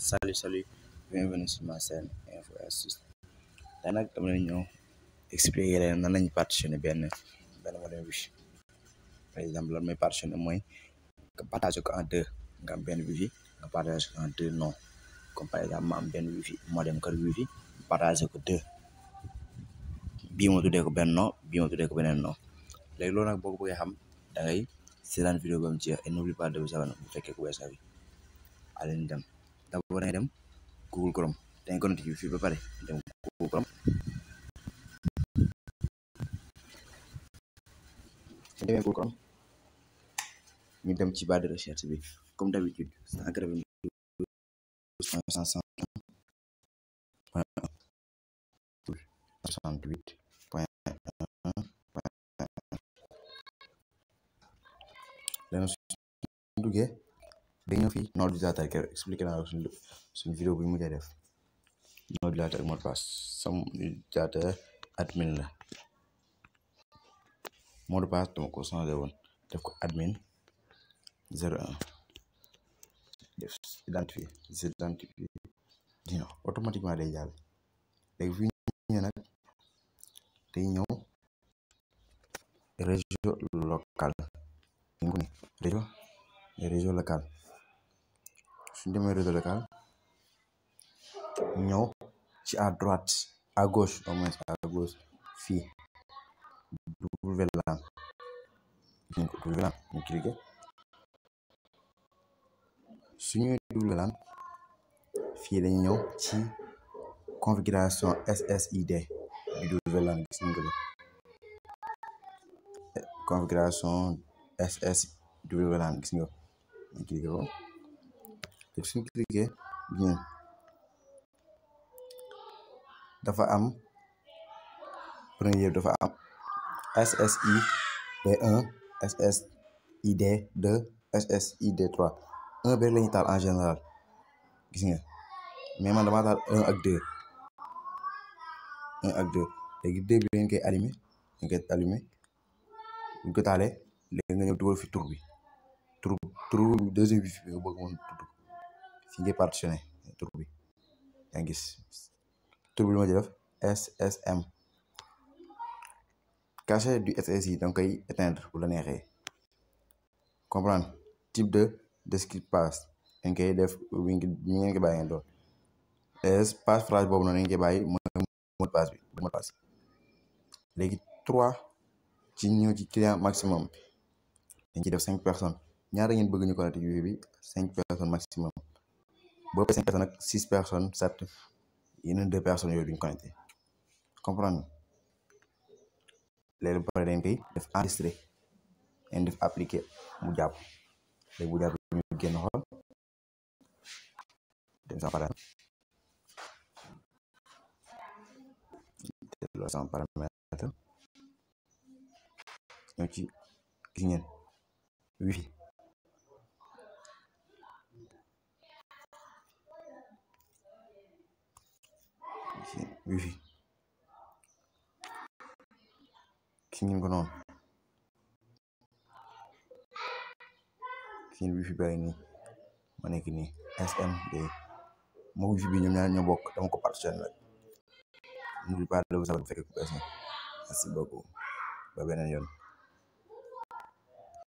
Salut, bienvenue sur ma chaîne Info et Astuces. Tey nag dama leen ñëw expliquer leen nan lañu partitionner benn modem wifi. Par exemple lan mooy partitionner mooy nga partager ko en deux, nga am benn wifi nga partager ko en deux non. Comme par exemple ma am benn wifi modem kër wifi partager ko deux, bii ma tuddee ko benn non, bii ma tuddee ko beneen non. Léegi loolu nag boo ko bëggee xam da ngay seetaan vidéo ba mu jeex et n'oublie pas de vous abonner bu fekkee ku bees nga fi. Allez ñu dem d'abord da ngay dem Google Chrome dañ ko notifié fii ba pare dem Google Chrome su demee Google Chrome ñu dem ci barre de recherche bi comme d'habitude 192.168.1 su duggee day ñëw fii nom d'utilisateur keroog expliqué naa la suñu vidéo bu ñu mujjee def nom d'utilisateur ak mot de passe. Sama utilisateur admin la, mot de passe dama ko changé woon def ko admin 01 def identifié dina automatiquement day jàll. léegi fi ñu nag day ñëw réseau local ñu ko ni réseau local. suñu demee réseau local ñëw ci à droite à gauche au moins à gauche fii WLAN ñu cliqué suñuy WLAN fii dañuy ñëw ci configuration SSID bi WLAN gis nga ko configuration SSWLAN gis nga ñu cliqué ko te suñu cliqué bien dafa am premier dafa am SSID1 SSID2 SSID3 un bi lañuy taal en général gis nga mais man dama taal 1 ak 2 léegi 2 bi dañ koy allumé buñ ko taalee léegi nga ñëw dugal fi tur deuxième wifi bi nga bëgg mën tudd fi ngay partitionné tur bi yaa ngi gis tur bi lu ma def SSM cachet du SSI da nga koy éteindre bu la neexee comprendre. type de descriptage dañ koy def mi ngeen ko bàyyi ngeen doon passe phrase boobu noonu dañ koy bàyyi mooy mot de passe bi léegi 3 ci ñëw ci client maximum dañ ciy def 5 personnes ñaata ngeen bëgg ñu connecté wifi bi 5 personnes maximum boo 5 personnes ak 6 personnes 7 yeneen 2 personnes yooyu duñ connecté comprendre. léegi ba pare dañ koy def enregistré ngeen def appliqué mu jàpp léegi bu jàpp ñu génn xool dem sama paramètre ñëw ci gis ngeen wifi gis ngeen ko noonu seen wifi bàyyi nii ma nekk nii SMD moo wifi bi ñoom ñaar ñoo bokk dama ko partitionné nag n'oublie pas de vous abonner bu fekkee ku bees na merci beaucoup ba beneen yoon.